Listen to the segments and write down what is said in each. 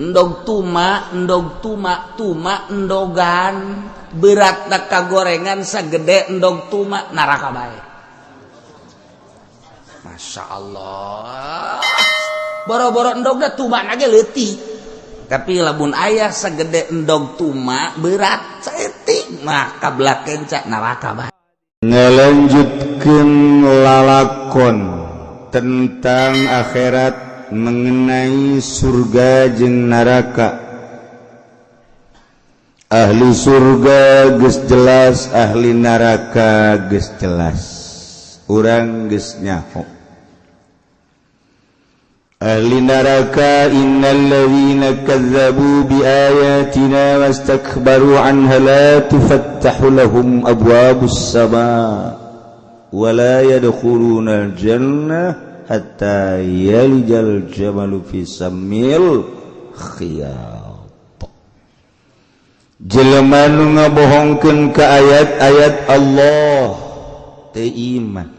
Endog tuma, endog tuma, tuma endogan berat tak gorengan segede endog tuma neraka bae. Masya Allah, boro-boro endogna, tuma ge leutik, tapi lamun aya segede endog tuma berat saeutik mah kabelah kenca neraka bae. Ngelanjutkan lalakon tentang akhirat, mengenai surga jeung neraka. Ahli surga geus jelas, ahli neraka geus jelas, urang geus nyaho. Ahli neraka, innalladzina kazzabu biayatina wastakbaru anha la tufattahu lahum abwabus sama wa la yadkhuluna al-jannah hatta yalijal jamalu fi sammil khiyat. Jelema nu ngabohongkeun ka ayat-ayat Allah, teu iman,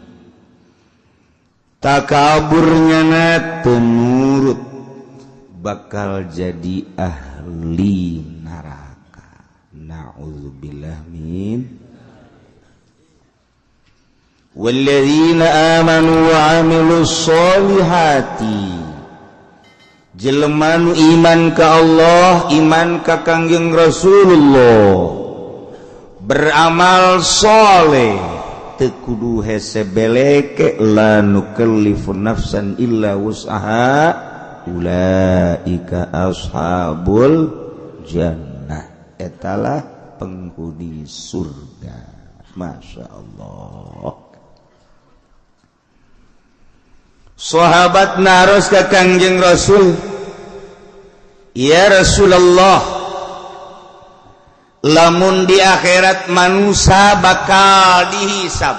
takaburnya na, teu nurut, bakal jadi ahli neraka. Na'udzubillah min. Walladzina amanu wa amilus solihati, jelema nu iman ka Allah, iman ka Kangjeng Rasulullah, beramal soleh, teu kudu hese beleke, la nukallifu nafsan illa wus'aha, ulaika ashabul jannah, etalah penghuni surga. Masya Allah. Sahabat naros ka Kangjeng Rasul, "Ya Rasulullah, lamun di akhirat manusia bakal dihisab,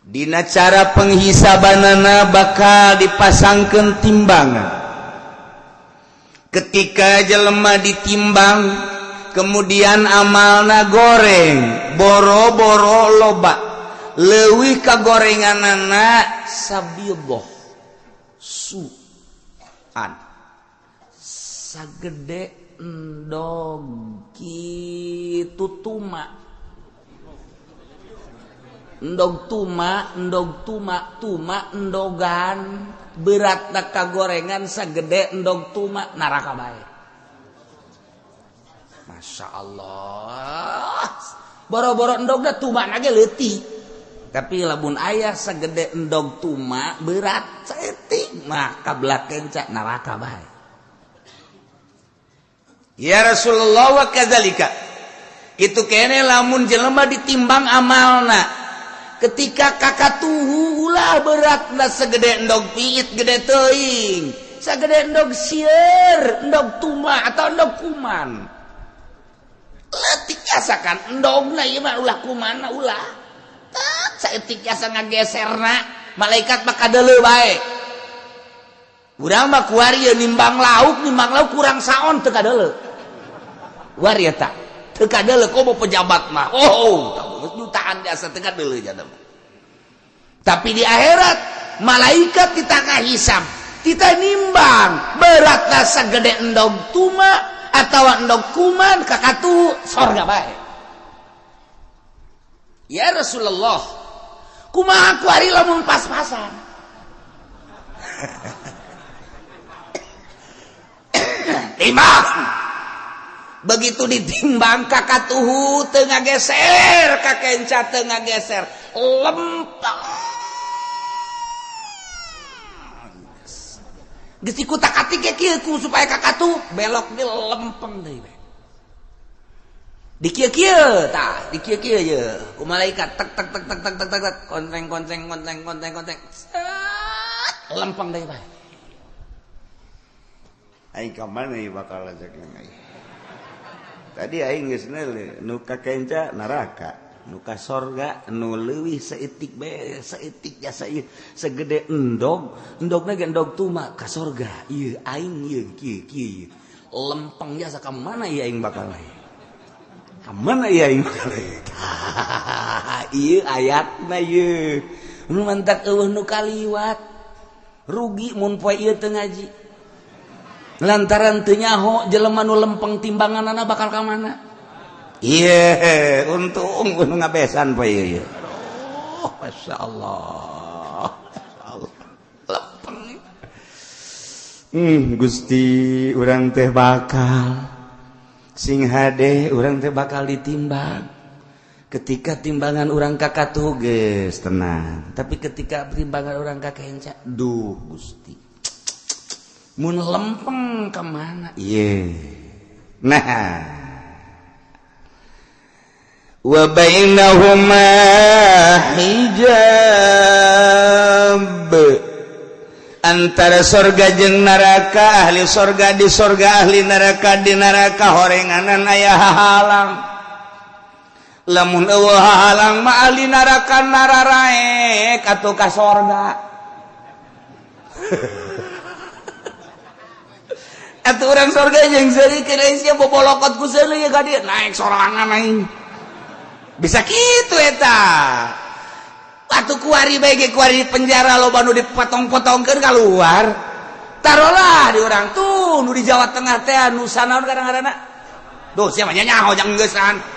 dina cara penghisabanana bakal dipasangkan timbangan. Ketika jelema ditimbang, kemudian amalna goreng, boro-boro loba, leuwih ka gorenganana sabidoh suan sagede endog kitu tuma, endog tuma, endog tuma, tuma endogan berat tak gorengan segede endog tuma neraka bae." Masya Allah, boro-boro endogna, tuma ge leutik, tapi lamun aya segede endog tuma berat saeutik mah kabelah kenca neraka bae. "Ya Rasulullah, wa kadzalika," kitu kene lamun jelema ditimbang amalna, ketika kakatuhu ulah beratna segede endog piit, gede teuing, sagede endog sieur, endog tuma atau endog kuman leutik asakan endogna ieu mah, ulah kumanna, ulah saeutik jasa ngageserna, malaikat mah kadeuleu bae. Urang mah kuari nimbang lauk, nimbang lauk kurang saon teu kadeuleu. Kuari eta teu kadeuleu, komo pejabat mah. Oh, jutaan jasa teu kadeuleu jana mah. Tapi di akhirat malaikat kita kahisab, kita nimbang berat sagede endog tuma atau endog kuman, kakatu sorga bae. "Ya Rasulullah, kumaha kuari lamun pas-pasan?" Timbang, begitu ditimbang kakatuhu teu ngageser ka kenca, teu ngageser, lempeng. Geus dikutak-atik kieu ku supaya kakatuh belok di lempeng deui we. Di kieu-kieu tah, di kieu-kieu ye ku malaikat, tek tek tek tek tek tek tek tek, konteng konteng konteng konteng konteng, set, lempeng deui bae. Aing ka mana ieu bakal ajak aing? Tadi aing geus neuleuh nu ka kenca neraka, nu ka sorga nu leuwih saeutik bae, saeutik jasa ieu segede endog, endogna ge endog tuma ka sorga. Ieu aing ieu kieu kieu lempeng jasa, ka mana ieu aing bakal ieu? Ka mana ieu aing bakal ieu? Ieu ayatna ieu. Nu mantak eueuh nu kaliwat. Rugi mun poe ieu teu ngaji. Lantaran teu nyaho jelema nu lempeng timbanganana bakal ka mana. Ieu untung nu ngabesan poe ieu. Oh, masyaallah. Allah. Lempeng. Gusti urang teh bakal sing hade, urang teh bakal ditimbang. Ketika timbangan urang kakatuh geus tenang, tapi ketika timbangan urang ka kenca, duh Gusti, mun lempeng ka mana ieu? Nah, wa bainahuma hijab, antara sorga jeung neraka, ahli sorga di sorga, ahli neraka di neraka, horenganan aya hahalang. Lamun euweuh hahalang mah ahli neraka nararaek atuh ka sorga. Atuh urang sorga jeung seuri keur sia bobolokot ku seuri ka dieu naik sorangan aing. Bisa kitu eta. Atuh kuari bae ge kuari penjara loba nu dipotong-potongkeun keluar. Tarolah di urang tuh nu di Jawa Tengah teh nu sanaon kadang-kadang. Duh sia mah nyaho jang geusan.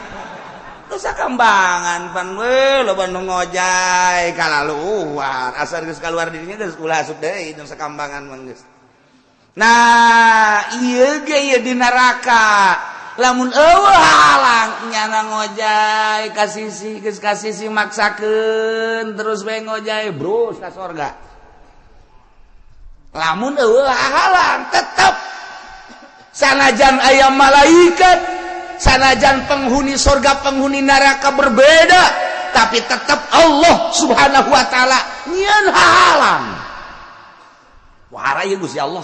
Nusa Kambangan pan we loba nu ngojay kalaluar, asal geus kaluar dirinya geus ulah asup deui Nusa Kambangan mah geus. Nah, ieu ge ieu di neraka. Lamun eueuh halang nyana ngojay ka sisi, geus ka sisi maksakeun terus we ngojay brus ka sorga. Lamun eueuh halang tetep sanajan aya malaikat, sanajan penghuni sorga penghuni neraka berbeda, tapi tetap Allah Subhanahu wa taala nyieun hahalang. Wah, ieu Gusti Allah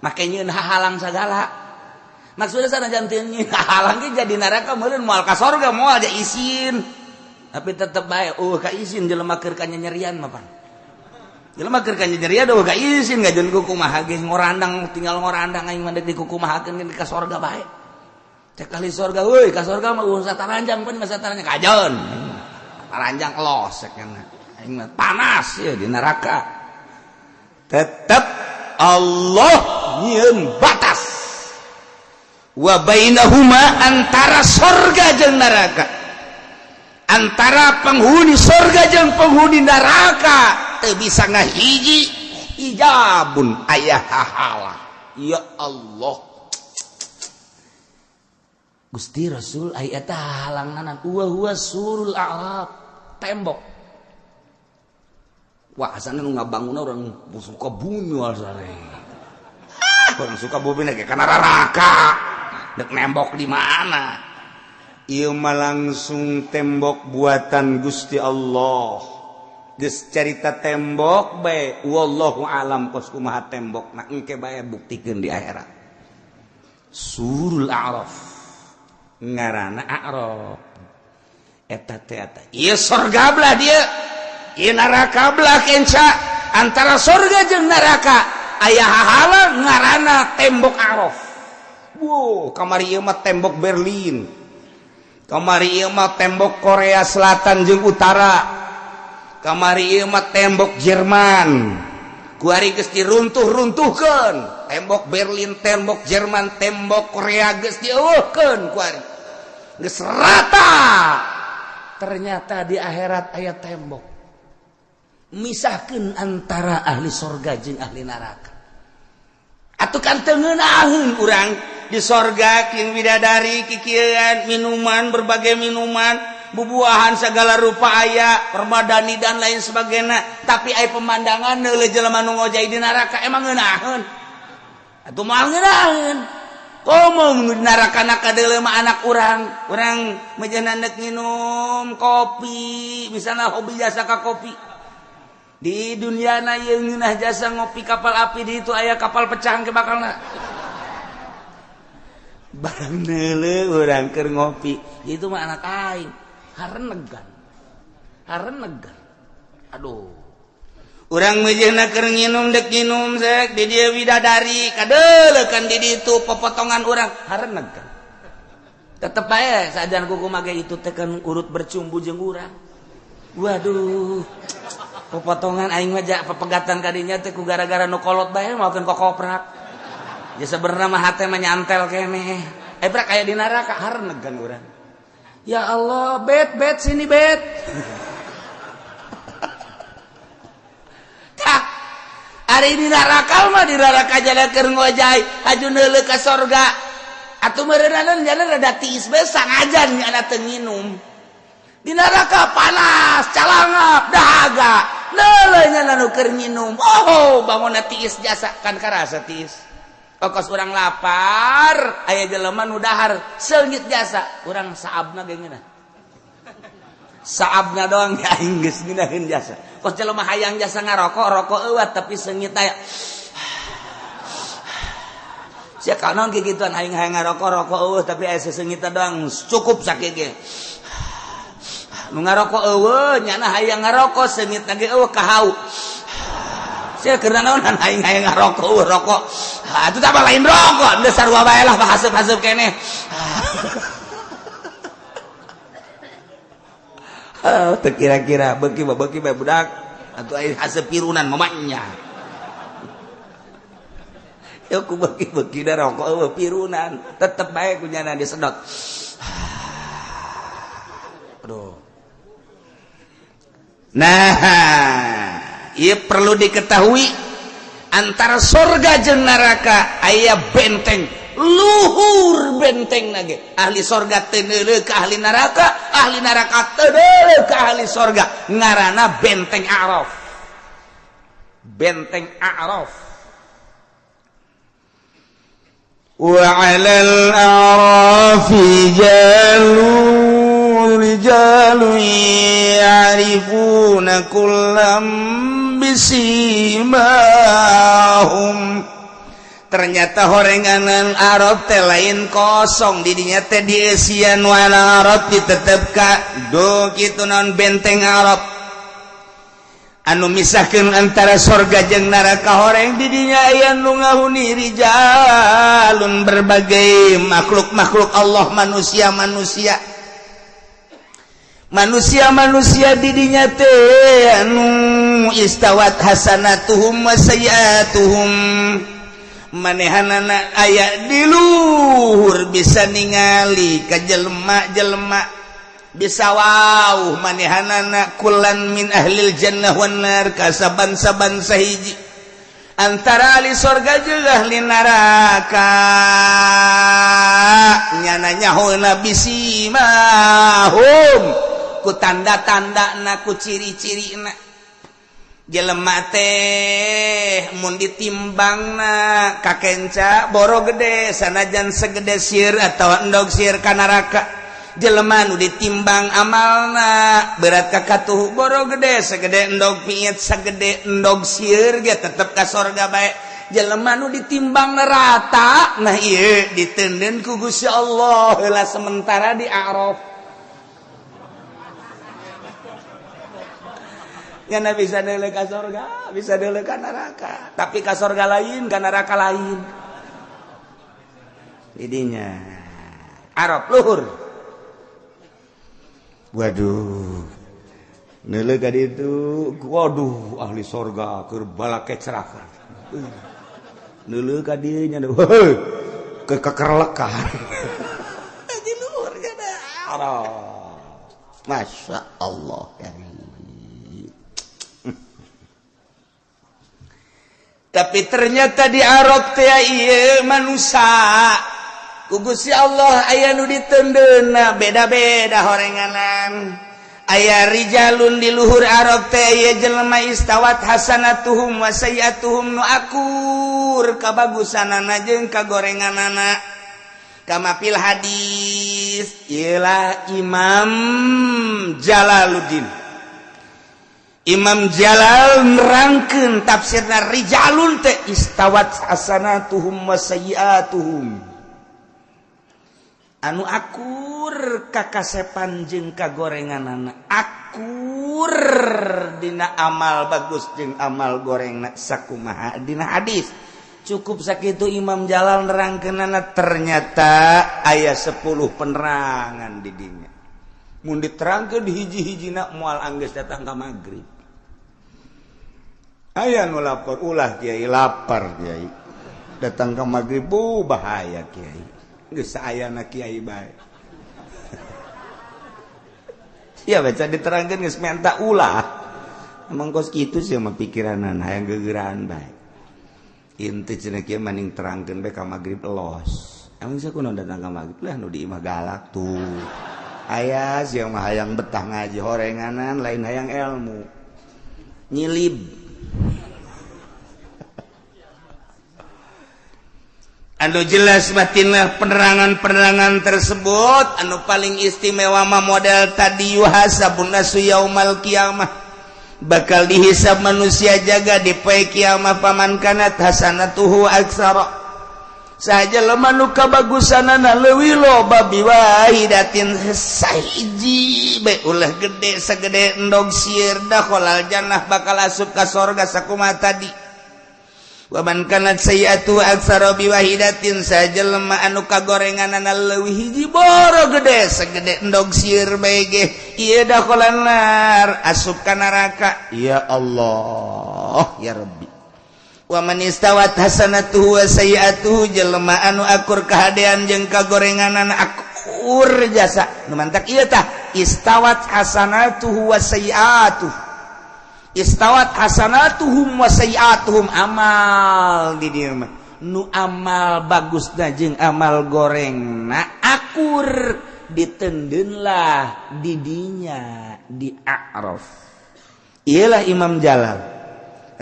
make nyieun hahalang sagala. Maksudnya sanajan teu nyieun hahalang ge jadi neraka meureun moal ka sorga, moal aja isin. Tapi tetep bae eueuh ka isin jelema keur kanyanyerian mah pan. Jelema keur kanyanyerian eueuh ka isin ngajeun kumaha ge ngorandang, tinggal ngorandang aing mah deuk dikukumahakeun ge ka sorga bae. Cek ahli sorga, woi ka sorga mah urusan taranjang pun masa taranjang kajon. Taranjang los cek aing mah panas ya di neraka. Tetep Allah nyieun batas. Wa bainahuma, antara sorga jeung neraka, antara penghuni sorga jeung penghuni neraka teu bisa ngahiji, hijabun aya hahalang. Ya Allah Gusti Rasul, aya eta halanganan wa huwa surul a'raf, tembok. Wah, asana nu ngabangunna urang suka bumi asana. Orang suka bumi ge kana neraka. Dek nembok di mana? Ieu mah langsung tembok buatan Gusti Allah. Geus carita tembok bae, wallahu alam kos kumaha tembok. Nah engke bae buktikeun di akhirat. Surul A'raf. Ngaranna A'raf. Eta teh eta. Ieu sorga belah dieu. Ieu neraka belah kenca. Antara sorga jeung neraka aya hahalang ngaranna tembok A'raf. Wow, kamari ieu mah tembok Berlin. Kamari ieu mah tembok Korea Selatan jeung Utara. Kamari ieu mah tembok Jerman. Kuari geus diruntuh-runtuhkeun. Tembok Berlin, tembok Jerman, tembok Korea geus dieuweuhkeun kuari. Geus rata. Ternyata di akhirat aya tembok. Misahkeun antara ahli sorga jeung ahli neraka. Atuh kan teu ngeunaheun urang di sorga king bidadari kikieuan minuman, berbagai minuman, bubuahan segala rupa aya, permadani dan lain sebagainya, tapi aya pemandangan neuleuh jelema nu ngojay di neraka emang ngeunaheun? Atuh moal ngeunaheun. Komo nu di neraka na kadeuleuh mah anak urang, urang meujeuhna neuk nginum kopi, misalna hobi jasa ka kopi. Di dunia na ieu ngeunah jasa ngopi kapal api, di itu aya kapal pecah ke bakalna. Barang neuleuh urang keur ngopi, itu mah anak aing harenegan. Harenegan. Aduh. Urang meujeuhna keur nginum, dek nginum sek di dieu bidadari, kadeuleukan di ditu popotongan urang harenegan. Tetep bae sajan kuku mage itu teh kan urut bercumbu jeung urang. Waduh. Popotongan aing mah ja pepegatan kadinya teh ku gara-gara nu kolot bae maokeun kokoprak. Ya sebenarnya mah hate mah nyantel keneh. Prak aya di neraka harneg kan urang. Ya Allah, bet bet sini bet. Tah, ari di neraka mah di neraka jana keur ngojay, haju neuleuh ka sorga. Atuh meureunana jana rada tiis bae sangajan nya teu nginum. Di neraka panas, calangap, dahaga. Neuleuh nya nu keur nginum. Oh, bangunna tiis jasa kan karasa tiis. Kos urang lapar, aya jelema nu dahar seungit jasa, urang saabna ge ngeunah. Saabna doang ya aing geus ngeunaheun jasa. Kos jelema hayang jasa ngarokok, rokok eueuh tapi seungit aya. Sia kanaon kikituan aing hayang ngarokok, rokok eueuh tapi aya seseungitna doang cukup sakieu ge. Nu ngarokok eueuh nyana hayang ngarokok seungitna ge eueuh kahau. Sia keur naonan aing hayang ngarokok eueuh rokok. Atuh tah lain rokok, geus sarua bae lah haseup-haseup keneh. Teu kira-kira beuki mah beuki bae budak. Atuh aing haseup pirunan mamanya. Ya ku beuki-beuki da rokok eueuh pirunan, tetep bae ku nyana disedot. Aduh. Nah, ieu perlu diketahui antara sorga jeung neraka aya benteng luhur benteng nage. Ahli sorga teu neuleuh ka ahli neraka, ahli neraka teu neuleuh ka ahli sorga. Ngaranna benteng A'raf. Benteng A'raf. Wa 'alal a'rafi rijalun ya'rifuna kullam bisimahum. Ternyata horenganan Arab teh lain kosong didinya teh dieusian wana Arab ditetep ka do kitu naon benteng Arab anu misahkeun antara sorga jeung neraka. Horeng didinya aya nu ngahuni rijalun berbagai makhluk-makhluk Allah, manusia-manusia manusia-manusia didinya teh anu istawat hasanatuhum wa sayiatuhum. Manehanana aya di luhur bisa ningali ka jelema-jelema bisa wau manehanana kulan min ahlil jannah wan nar ka saban-saban sahiji antara ahli sorga jeung ahli neraka. Nyana nyahona bisimahum ku tanda-tandana ku ciri-cirina. Jelema teh mun ditimbangna kakenca boro gede sanajan segede sir atawa endog sir ka neraka. Jelema nu ditimbang amalna berat ka katuhu boro gede segede endog piit segede endog sir ge tetep ka sorga bae. Jelema nu ditimbang rata nah ieu diteundeun ku Gusti Allah heula sementara di A'raf. Nyana bisa neuleuh ka sorga, bisa neuleuh ka neraka. Tapi ka sorga lain, ka neraka lain. Didinya Arab luhur. Waduh. Neuleuh ka ditu, waduh ahli sorga keur balakecrakan. Neuleuh ka dieu nya ke kekerlekan. Di luhur nya Arab. Masya Allah. Tapi ternyata di Arab teh ieu manusia ku Gusti Allah aya nu diteundeunna beda-beda horenganan. Aya rijalun di luhur Arab teh ieu jelema istawat hasanatuhum wa sayiatuhum nu akur kabagusanana jeung kagorenganana. Kama fil hadis ialah Imam Jalaluddin. Imam Jalal nerangkeun tafsirna rijalun teh istawat hasanatuhum wa sayiatuhum anu akur kakasepan jeung kagorenganana, akur dina amal bagus jeung amal gorengna sakumaha dina hadis. Cukup sakitu Imam Jalal nerangkeunana ternyata aya 10 penerangan di dinya. Mun diterangkeun hiji-hijina moal anggeus datang ka magrib. Aya nu lapor ulah kiai lapar kiai. Datang ke maghrib bu bahaya kiai. Geus saayana kiai bae. Ya baca diterangkeun geus menta ulah. Emang kos kitu sih mah pikiranan hayang gegeraan bae. Inti cenah kieu maning terangkeun bae ka maghrib los. Emang sia kunaon datang ka maghrib lah nu di imah galak tuh. Aya sia mah hayang betah ngaji horenganan lain hayang ilmu. Nyilib. Anu jelas batinlah penerangan-penerangan tersebut anu paling istimewa mah model tadi yuhasabun nasu yaumal qiyamah bakal dihisab manusia jaga di poe kiamah paman kanat hasanatuhu aksara saja lemah nu kabagusanana leuwih loba biwahidatin sahiji bae ulah gede sagede endog sieur dakhalal jannah bakal asup ka sorga sakumaha tadi. Waman kanat sayyi'atu aktsara biwahidatin sajelema anu kagorenganana leuwih hiji boro gede sagede endog sieur bae ge ieu dakhalan nar asup ka neraka. Ya Allah ya Rabbi. Waman istawat hasanatuhu wa sayyi'atuhu jelema anu akur kahadean jeung kagorenganana akur jasa nu mantak ieu tah istawat hasanatuhu wa sayyi'atuhu istawat hasanatuhum wa sayiatuhum amal di dieu mah nu amal bagusna jeung amal gorengna akur ditendeunlah di dinya di A'raf. Iyalah Imam Jalal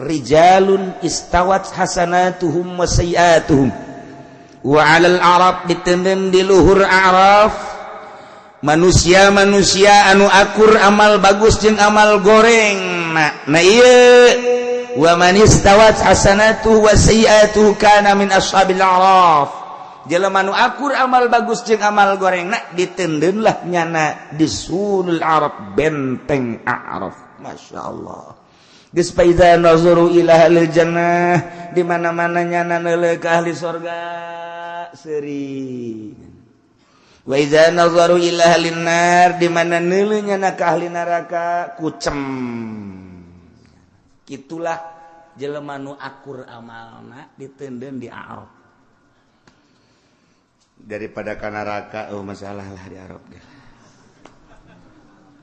rijalun istawat hasanatuhum wa sayiatuhum wa 'alal a'raf ditendeun di luhur A'raf manusia-manusia anu akur amal bagus jeung amal goreng. Nah ieu wa man istawat hasanatuhu wa sayyi'atuhu kana min ashabil a'raf. Jelema nu akur amal bagus jeung amal goreng na ditendeunlah nyana di sulul Arab benteng A'raf. Masya Allah. Geus fa iza nazaru ila ahlil jannah di mana-mana nyana neuleuh ka ahli sorga seuri. Wa iza nazaru ila ahlin nar di mana neuleuh nyana ka ahli neraka kucem. Itulah jelema nu akur amalna ditendeun di A'raf. Daripada ka neraka oh masalah lah di Arab ge.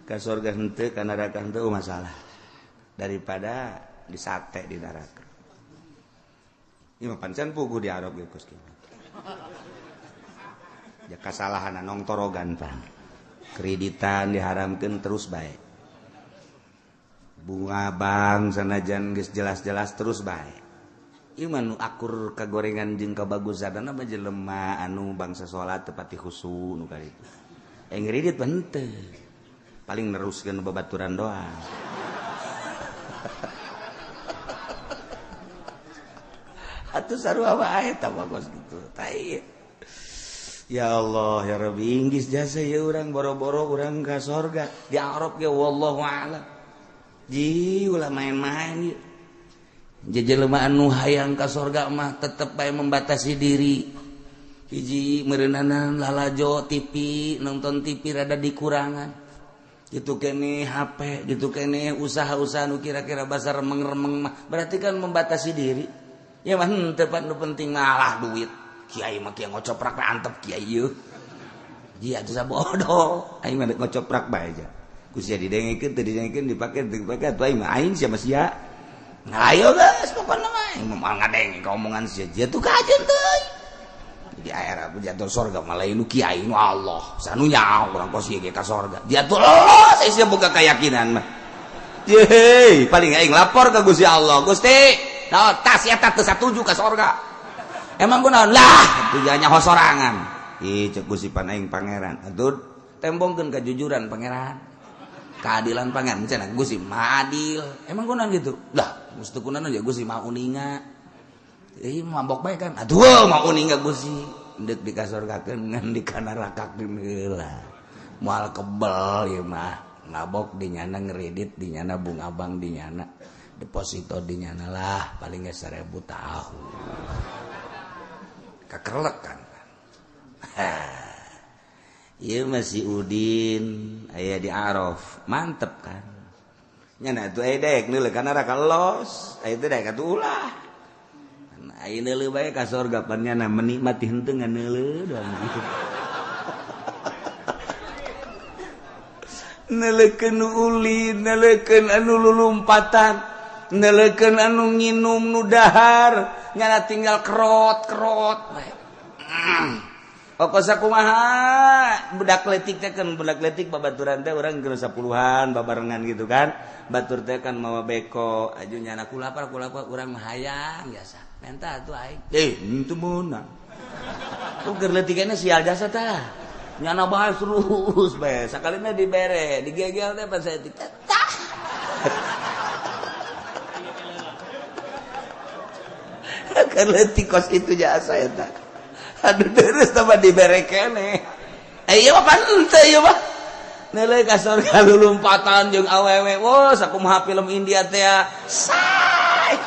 Ka surga henteu ka neraka henteu oh masalah. Daripada disate di neraka. Ieu mah pancen puguh di Arab ge kos kieu. Ya kasalahan nong torogan pan. Kreditan diharamkeun terus bae. Bunga bank sanajan geus jelas-jelas terus bae. Ieu mah nu akur kagorengan jeung kabagusanana mah jelema anu bangsa salat teu pati khusu nu kaditu. Ngredit mah henteu. Paling neruskeun babaturan doang. Atuh sarua wae eta mah kos kitu. Tai. Ya Allah ya Rabbi inggis jasa ya urang boro-boro urang ka sorga di Arab ge wallahu a'lam. Ji ulah main-main ieu. Jelema anu hayang ka sorga mah tetep bae membatasi diri. Hiji meureunana lalajo TV, nonton TV rada dikurangan. Gitu kene HP, gitu kene usaha-usaha nu kira-kira basar remeng-remeng mah berarti kan membatasi diri. Ya mah henteu pan nu penting malah duit. Kiai mah kieu ngocoprak antep kiai ieu. Ji atuh sabodo, aing mah ngocoprak bae aja. Ku sia didengekeun teu didengekeun dipake teu dipake atuh aing mah aing sia mah sia. Ayo geus pokona mah aing mah ngadenge ka omongan sia. Jia tuh kajeun teuing. Di air aku jatuh sorga malah nu kiai nu Allah. Sanunya urang kos ieu ge ka sorga. Jatuh Allah sia boga keyakinan mah. Yeay, paling aing lapor ka Gusti Allah. Gusti, naon tas eta teu satuju ka sorga. Emang kunaon lah tujuannya hosorangan. Ih cek Gusti pan aing pangeran. Atuh tembongkeun kejujuran pangeran. Keadilan pangeran cenah Gusti mah adil. Emang kunaon gitu? Lah, mesti kunaon ya Gusti mah uninga. Ih mabok bae kan. Aduh mah uninga Gusti. Endek dikasorgakeun ngan dikanarakakeun heula. Moal kebel ieu mah. Mabok di nyana ngredit di nyana bunga bank di nyana deposito di nyana lah paling ge 1000 tahun. Kakerlek kan. Ieu masih Udin aya di Araf, mantep kan. Nya atuh aya daek neuleuh ka neraka los, aya teh daek atuh ulah. Ayeuna neuleuh bae ka sorga pan nyana menikmati henteu ngan neuleuh doang gitu. Neuleukeun nu ulin, neuleukeun anu lulumpatan, neuleukeun anu nginum nu dahar, nyana tinggal kerot-kerot bae. Pokok sakumaha budak letik teh kan budak letik babaturan teh urang geus 10-an babarengan gitu kan. Batur teh kan mawa beko, aju nyana kulapar kulapar urang mah hayang jasa. Menta atuh aing. Eh, henteu meunang. Tuh keur leutikna sial jasa tah. Nyana bae terus bae. Sakalina dibere, digegel teh pan saeutik teh. Tah. Keur leutik kos itu jasa eta. Aduh terus tambah dibere keneh. Eh ieu mah pan henteu ieu mah. Neuleuh ka sorga lulumpatan jeung awewe. Wah, sakumaha film India teh. Say.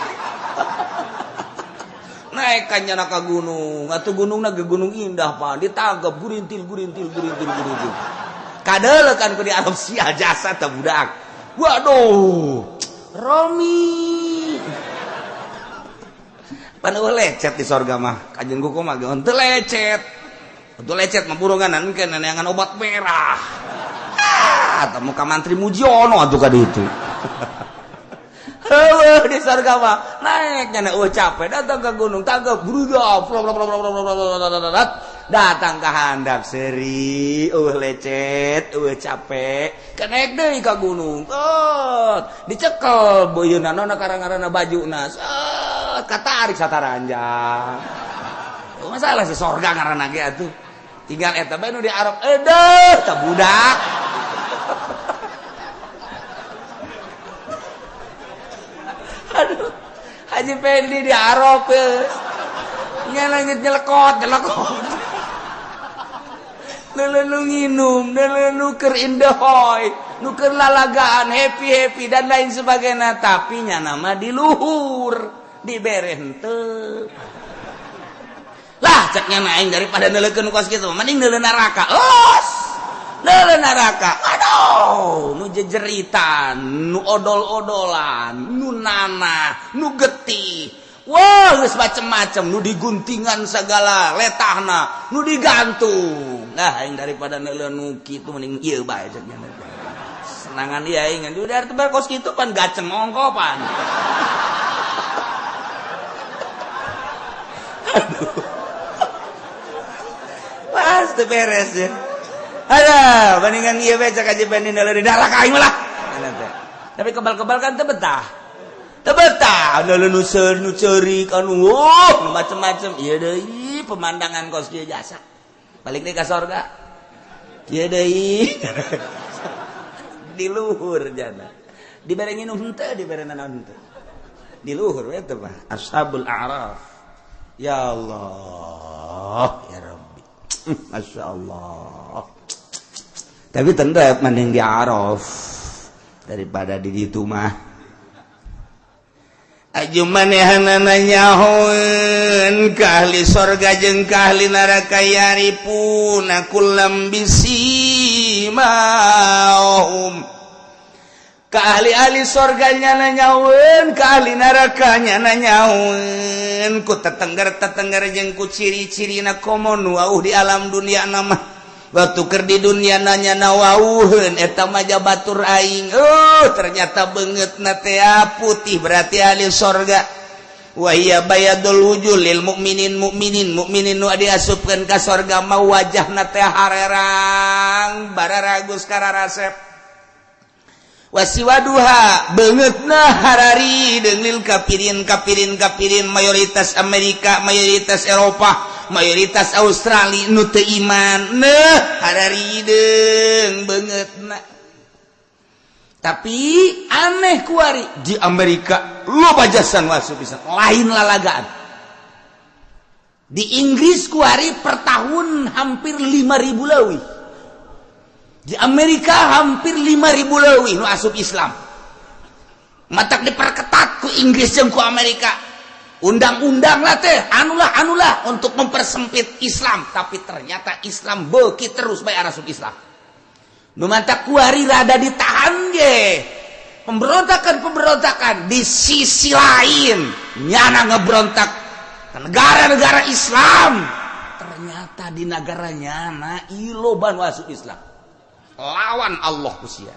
Naik ka nyana ka gunung. Atuh gunungna ge gunung indah pan. Ditangkep gurintil gurintil gurintil gurintil. Kadeuleuh kan ku di Arab sia jasa teh budak. Waduh. Romi. Pan eueuh lecet di sorga mah. Kajeun kuku mah ge henteu lecet. Henteu lecet mah burungan engke neangan obat merah. Ah, tah muka mantri Mujiono atuh ka ditu. Heueuh di sorga mah naik nyana eueuh capek datang ke gunung tangkep bruda datang ka handap seuri eueuh lecet eueuh capek kenaik deui ka gunung tot dicekel beuyeuna nona karang-karana bajuna set katarik sataranjang. Masalah si sorga ngaranna ge atuh tinggal eta bae nu di Arab edeuh tah budak. Aduh, Haji Pendi di Arab nya langit nyelekot nyelekot. Neuleuh nu nginum, neuleuh nu keur indehoy, nu keur lalagaan, happy-happy dan lain sebagainya, tapi nya nama di luhur, dibere henteu. Lah cek nya aing daripada neuleukeun kos kitu, mending neuleuh neraka. Los. Neuleuh neraka. Aduh, nu jejeritan, nu odol-odolan, nu nanah, nu getih. Wah, geus macem-macem, nu diguntingan segala letahna, nu digantung. Nah, aing daripada neuleuh nu kitu mending ieu bae cek nya. Senangan ieu aing ngan udah tebar kos kitu pan gaceng ongko pan. Aduh. Pas teu beres ya. Aduh, bandingan ieu bae cek Haji Pendi neuleuh di neraka aing mah lah. Tapi kebal-kebal kan teu betah. Tebetah, ada nu ceurik anu nu macem-macem. Ieu deui pemandangan kos kieu jasa. Balik deui ka sorga. Ieu deui. Di luhur jana. Dibere nginum henteu, dibere naon henteu. Di luhur we teh mah Ashabul A'raf. Ya Allah, ya Rabbi. Masya Allah. Tapi tetep mending di Araf daripada di ditu mah. Aju manehanana nyahoeun ka ahli sorga jeung ka ahli neraka yarifuna kullam bisimahum. Ka ahli-ahli sorga nyana nyahoeun, ka ahli neraka nyana nyahoeun ku tetengger-tetengger jeung ku ciri-cirina komo nu wauh di alam dunia mah. Waktu keur di dunia nanya nawauheun eta mah batur aing. Oh, ternyata beungeutna teh putih berarti ahli sorga. Wa hiya bayadul wujuh lil mukminin mukminin mukminin nu diasupkeun ka sorga mah wajahna teh harerang bararagus kararasep. Wasiwaduha beungeutna harari deung lil kafirin kafirin kafirin mayoritas Amerika mayoritas Eropa mayoritas Australia nu teu iman neh hararideung beungeutna. Tapi aneh kuari di Amerika loba jasa nu asup bisa lain lalagaan. Di Inggris kuari per tahun hampir 5.000 leuwih. Di Amerika hampir 5.000 leuwih nu asup Islam. Matak diperketat ku Inggris jeung ku Amerika. Undang-undang lah teh, anulah anulah untuk mempersempit Islam, tapi ternyata Islam beuki terus bae arasup Islam. Nu mantak kuari rada ditahan ge. Pemberontakan-pemberontakan di sisi lain nyana ngebrontak Ke negara-negara Islam. Ternyata di negaranya na loba nu asup Islam. Lawan Allah ku sia.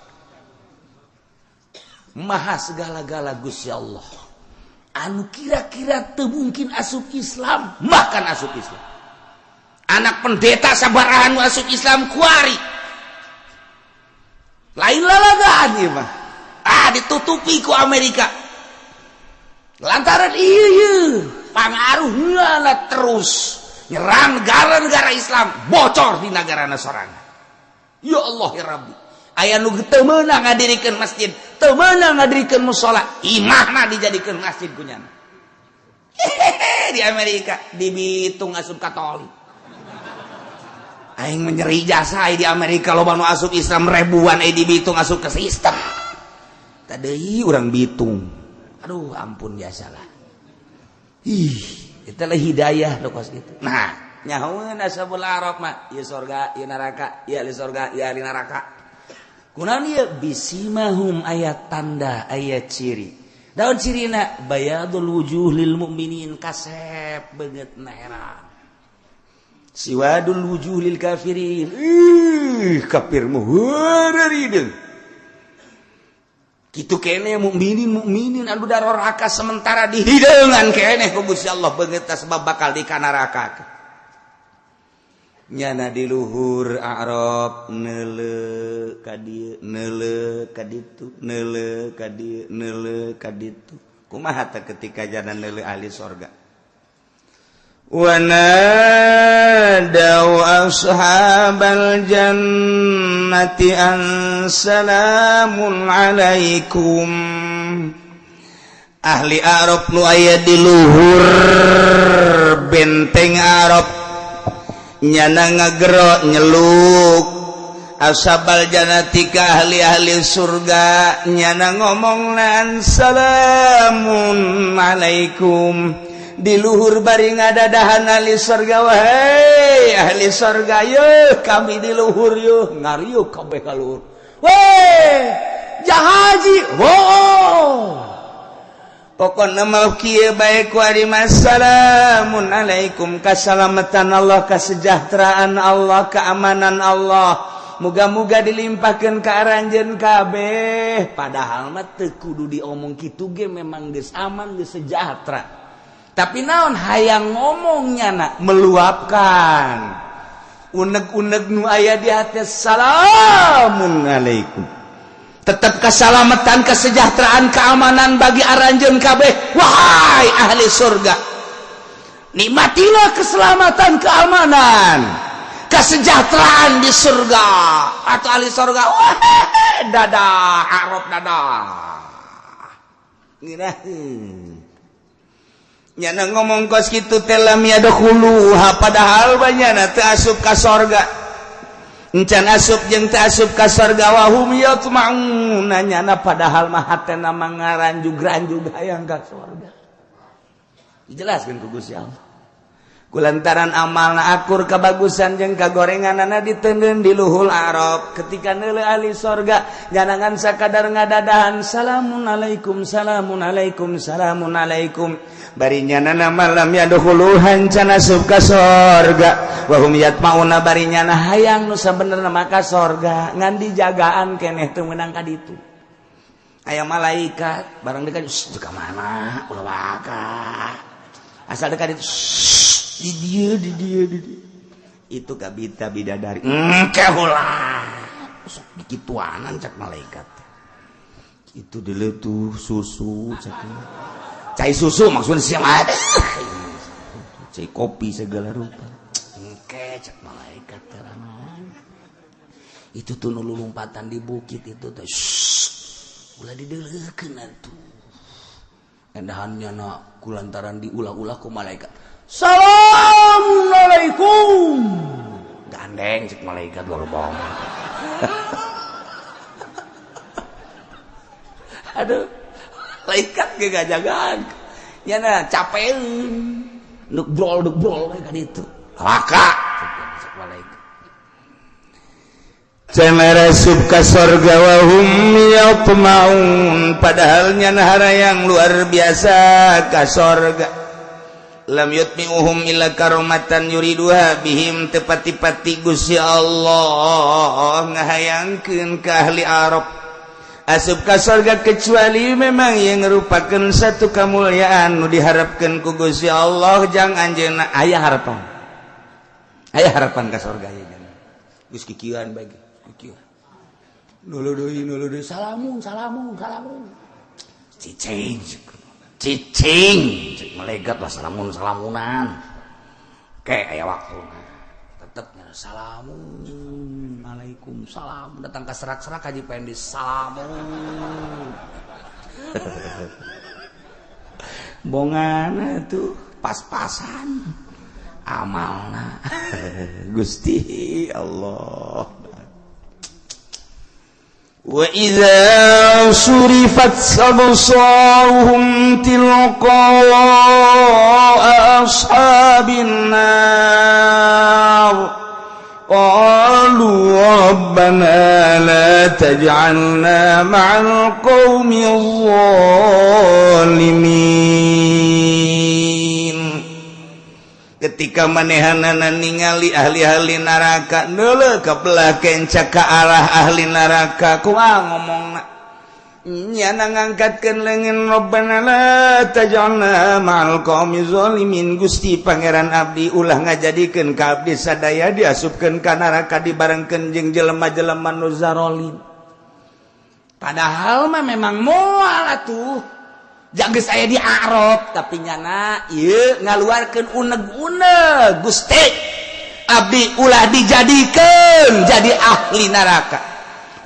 Maha segala-gala Gusti Allah. Anu kira-kira teu mungkin asup Islam, bahkan asup Islam. Anak pendeta sabaraha nu asup Islam kuari. Lain lalagaan ieu mah. Ah, ditutupi ku Amerika. Lantaran iya pangaruhnya terus nyerang negara-negara Islam, bocor di negara sorangan. Ya Allah ya Rabbi. Aya nu teu meunang ngadirikeun masjid, teu meunang ngadirikeun musala, imahna dijadikeun masjid ku nyana. Hehehe, di Amerika di Bitung asup Katolik. Aing menyeri jasa di Amerika loba nu asup Islam ribuan, di Bitung asup ke sistem. Tadi urang Bitung. Aduh, ampun biasalah. Ih, itulah hidayah nu kos kitu. Nah, nyahoeun Ashabul A'raf mah, ieu sorga, ieu neraka, ieu ahli sorga, ieu ahli neraka. Kunaon ieu bisimahum, aya tanda, aya ciri. Daun cirina bayadul wujuh lil mukminin, kasep beungeut herang. Siwadul wujuh lil kafirin. Ih, kafir mah heureurideung. Kitu keneh mukminin mukminin anu daroraka sementara dihideungan keneh ku Gusti Allah beungeut sebab bakal di kanaraka. Nyana di luhur A'raf neuleu ka dieu, neuleu ka ditu, neuleu ka dieu, neuleu ka ditu. Kumaha teh ketika jana neuleu ahli sorga? Wanadau ashabal jannati an salamun alaikum. Ahli A'raf nu aya di luhur benteng A'raf nyana ngagero nyeluk ashabal jannati ka ahli-ahli surga, nyana ngomong lan salamun alaikum. Di luhur bari ngadadahan ahli surga, wahai ahli surga, yeuh kami di luhur yeuh, ngariuh kabeh ka luhur. Weh, jahaji, oh. Pokokna mah kieu bae ku ari salamun alaikum, kasalamatan Allah, kesejahteraan Allah, keamanan Allah. Muga-muga dilimpahkeun ka aranjeun kabeh. Padahal mah teu kudu diomong kitu ge memang geus aman, geus sejahtera. Tapi naon hayang ngomongnya nak meluapkan unek-unek nu aya di hati, salamun alaikum. Tetap keselamatan, kesejahteraan, keamanan bagi aranjeun kabeh. Wahai ahli surga, nikmatilah keselamatan, keamanan, kesejahteraan di surga. Atau ahli surga, wah, dadah Arab, dadah. Ngeunaheun nyana ngomong kos kitu teh lam yadkhuluha, padahal banyana teu asup ka sorga. Encan asup jeung teu asup ka sorga, wa hum yatma'un, nyana padahal mah hatena mah ngaranjug-ranjug hayang ka sorga. Dijelaskeun ku Gusti Allah. Kulantaran amalna akur, kebagusan jeung kagorenganana diteundeun di luhur Arab. Ketika neuleuh ahli sorga, jangan sakadar ngadadahan salamun alaikum, salamun alaikum, salamun alaikum. Bari nyana malam yadkhuluha, can asup ka sorga, wa hum yatmauna, bari nyana hayang nu sabenerna mah ka sorga, ngan dijagaan keneh teu meunang ka ditu. Aya malaikat barang dekat, ka mana ulah waka asal dekat itu, di dia, di dia, di dia itu kabita bidadari engke ulah sok dikituanan, cak malaikat itu diletuh susu, cak cai susu, maksudnya siang ada cai kopi segala rupa, engke cak malaikat terangan itu tuh nu lompatan di bukit itu tuh ulah dideleukeun atuh endahannya na kulantaran diulah-ulah ku malaikat. Assalamualaikum, gandeng cek malaikat luar bohong. Aduh, malaikat ge gajagaan nya na capeun nuk brol nuk brol ka ditu laka cek malaikat. Cenah asup ka sorga wa hum yatmaun, padahal nyana yang luar biasa ka sorga. Lam yutmi'uhum illa karomatan yuriduha bihim, tepati-pati Gusti Allah ngahayangkeun ka ahli Arab asup ka sorga kecuali memang yang merupakan satu kemuliaan nu diharapkan ku Gusti Allah jang anjeunna. Aya harapan, aya harapan ka sorga ieu. Geus kikieuan bae, kikieuan nulu deui, nulu deui, salamun, salamun, salamun, cicing, cicing, melegat lah, salamun, salamunan kayak aya waktu tetep salamun alaikum salam. Datang ke serak-serak Haji Pendi, salamun bongana tuh pas-pasan amalna. Gusti Allah. وإذا صرفت أبصارهم تلقاء أصحاب النار قالوا ربنا لا تجعلنا مع القوم الظالمين. Ketika manehanana ningali ahli-ahli neraka, neuleuh ka belah kenca ka arah ahli neraka, kumaha ngomongna? Nyana ngangkatkeun leungeun, "Rabbana la taj'alna ma'al qaumi zalimin." Gusti Pangeran abdi, ulah ngajadikeun ka abdi sadaya diasupkeun ka neraka dibarengkeun jeung jelema-jelema nu zarolim. Padahal mah memang moal atuh jaga saya di Arab, tapi nyana ieu ngaluarkeun uneg-uneg, "Gusti abdi, ulah dijadikan jadi ahli neraka,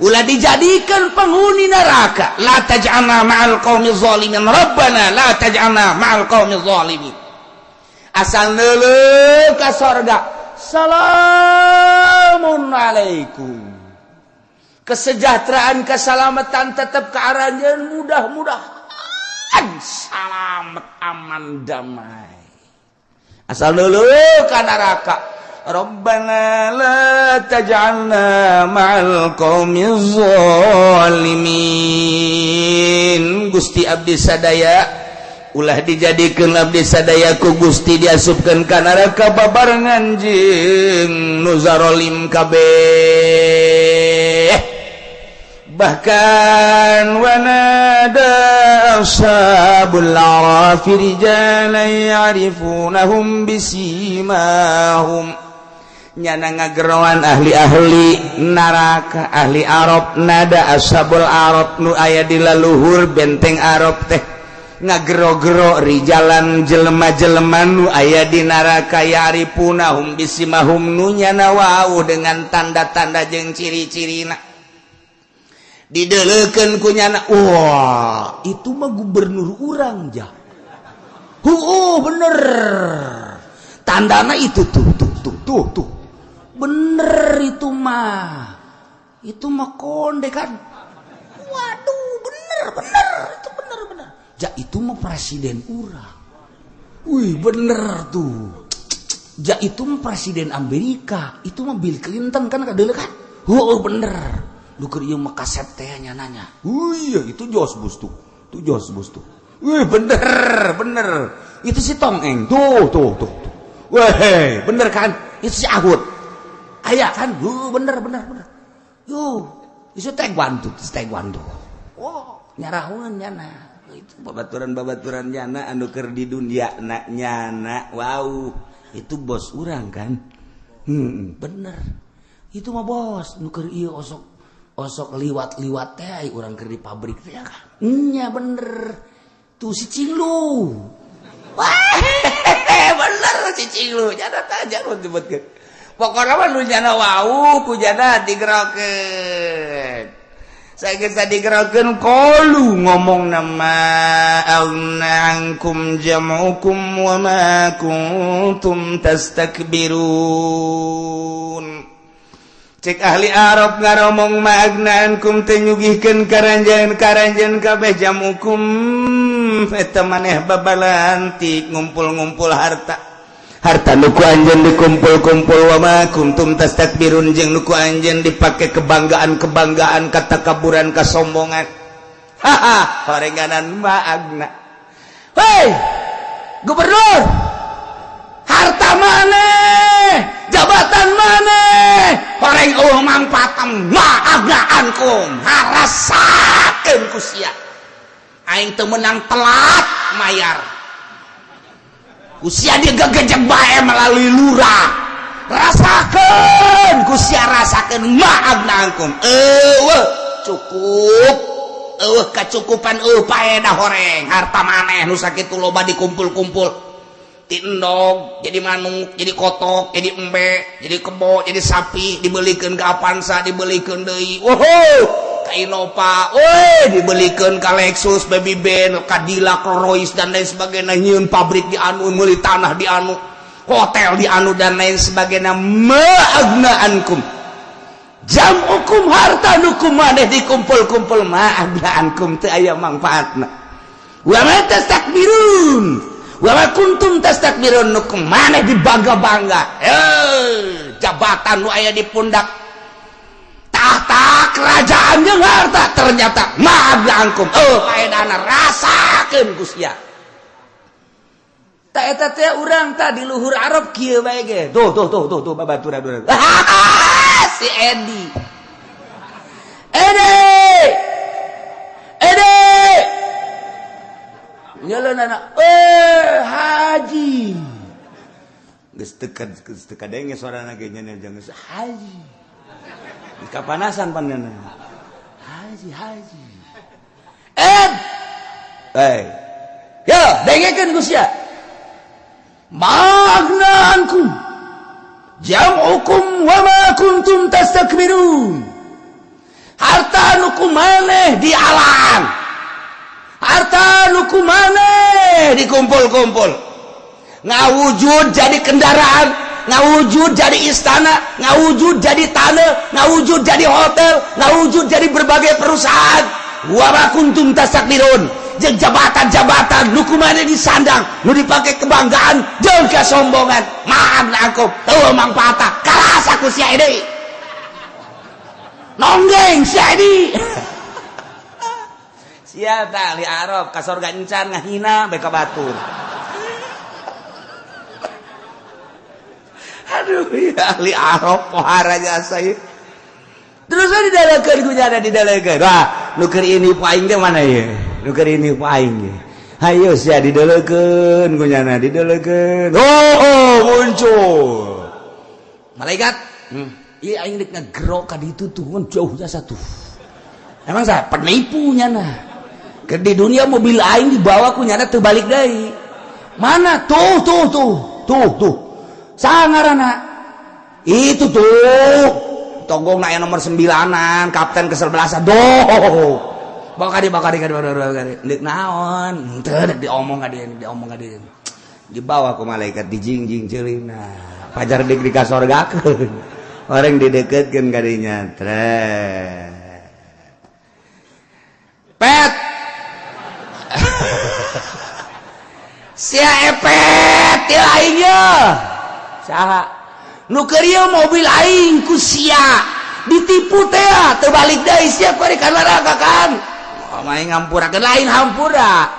ulah dijadikan penghuni neraka." La taj'alna ma'al qaumi zalimin, rabbana la taj'alna ma'al qaumi zalimin. Asal neuleuh ka sorga, salamun alaikum, kesejahteraan, keselamatan tetap ke arahnya, mudah-mudahan salamet, aman, damai. Asal dulu ka neraka, "Rabbana la taj'alna ma'al qaumiz zalimin." Gusti abdi sadaya, ulah dijadikeun abdi sadaya ku Gusti diasupkeun ka neraka babarengan jeung nu zarolim kabeh. Bahkan wanada ashabul a'rafi rijalan ya'rifunahum bisimahum, nyana ngageroan ahli-ahli neraka, ahli Arab, nada ashabul Arab nu aya di laluhur benteng Arab teh ngagero-gero rijalan jelema-jelema nu aya di neraka, ya'rifunahum bisimahum, nu nyana wau dengan tanda-tanda jeung ciri-cirina. Dideleukeun ku nyana, "Wah, itu mah gubernur urang jah." "Oh, bener tandana itu tuh, tuh, tuh, tuh, tuh, bener itu mah, itu mah konde kan. Waduh, bener, bener itu, bener, bener ja, itu mah presiden urang." "Wih, bener tuh ja, itu mah presiden Amerika, itu mah Bill Clinton kan." Kadele kan, "Oh, bener lu keur ieu mah kasep teh." Nanya, "Wih, itu Jos Bus tuh, tuh Jos Bus tuh. Wih, bener, bener itu si Tong Eng tuh, tuh, tuh, tuh. Weh, bener kan itu si Ahud aya kan. Bener, bener, bener. Yuh, itu taekwondo, taekwondo." Oh, nyarahuan nyana itu babaturan-babaturan nyana anu keur di dunia na nyana, "Wow, itu bos urang kan. Bener itu mah bos nu keur ieu, osok osok liwat-liwat teh urang keur di pabrik teh kan. Nya, bener tuh si Cinglu. Wah, bener si Cinglu." Nyana tah jangan disebutkeun, pokoknya mah nu nyana wau ku jana digerokeun. Saya geus digerokeun, qalu ngomong nama, "Aghna ankum jam'ukum wa ma kuntum tastakbirun." Cek ahli Arab ngaromong, "Ma aghna ankum, teu nyugihkeun karanjeun karanjeun kabeh, jam'ukum eta maneh babalantik ngumpul-ngumpul harta, harta nu ku anjeun dikumpul-kumpul, wa ma kuntum tastakbirun, jeung nu ku anjeun dipake kebanggaan-kebanggaan, katakaburan, kasombongan." Haha, horenganan ma aghna. "Hei gubernur." Harta maneh, jabatan maneh, horeng eueuh mangpaat ma agna ankum, harasakeun ku sia. Aing teu meunang telat mayar. Ku sia digegejek bae melalui lurah. Rasakeun ku sia, rasakeun ma agna ankum. Eueuh cukup, eueuh kacukupan, eueuh paedah horeng. Harta maneh nu sakitu loba dikumpul-kumpul. Ti endog jadi manuk, jadi kotok, jadi embe, jadi kebo, jadi sapi, dibelikeun ka Avanza, dibelikeun deui. Woho, ka Innova, woi, dibelikeun ka Lexus, Baby Benz, Cadillac, Rolls dan lain sebagainya, nyieun pabrik di anu, meuli tanah di anu, hotel di anu dan lain sebagainya. Ma agna ankum. Jam'ukum harta nu kumaneh dikumpul-kumpul, ma agna ankum, teu aya mangfaatna. Wa ma tastakbirun. Wa ma kuntum tastakbirun, nu kumaneh dibangga-bangga. Jabatan nu aya di pundak, tahta kerajaan jeung harta, ternyata ma agna ankum. Paedahna rasakeun ku sia. Ta eta teh urang tah di luhur Arab kieu bae ge. Tuh tuh tuh tuh tuh babaturan urang. Si Edi. Edi. Edi. Nyeleunana, haji. Geus teu kadenge suarana ge nya jeung geus haji. Kapanasan panena. Haji haji. Ed. Hey. Yo, dengekeun ku sia. Ma agna ankum jam'ukum wa ma kuntum tastakbirun. Harta nu kumaneh dialang, harta nu kumaneh dikumpul-kumpul, ngawujud jadi kendaraan, ngawujud jadi istana, ngawujud jadi tanah, ngawujud jadi hotel, ngawujud jadi berbagai perusahaan. Wa ma kuntum tastakbirun, jeung jabatan-jabatan nu kumaneh disandang, nu dipake kebanggaan jeung kesombongan. Ma agna ankum, teu mangfaatna, karasa ku sia deui, nonggeng sia deui. Sia tah ahli Arab ka sorga encan, ngahina bae ka batur. Aduh, ya ahli Arab pohara jasa ieu. Terus didalekeun ku nyana, didalekeun. Wah, nu keur ini ku aing teh mana ieu? Nu keur ini ku aing ge. Hayo sia didalekeun ku nyana, didalekeun. Oh, muncul. Malaikat. Ieu aing rek ngagerok ka ditu tuh, ngan jauh jasa tuh. Emang saya penipu nyana. Keur di dunia mobil aing dibawa ku nyana teu balik deui. Mana? Tuh tuh tuh. Tuh tuh. Sangarana. Itu tuh. Tonggong na nomor 9-an, kapten kesebelasan. Doh. Bawa kadi, bawa kadi, bawa kadi, bawa kadi. Deuk naon? Henteu deuk diomong ka dieu, diomong ka dieu. Dibawa ku malaikat dijingjing ceulina. Pajar deuk dikasorgakeun. Orang dideketkeun ka dinya. Treh. Pet. Sia epet ieu aing ye. Saha? Nu keur ieu mobil aing ku sia ditipu teh, teu balik deui sia bari ka neraka kan. Oh, aing ngampurakeun, lain hampura.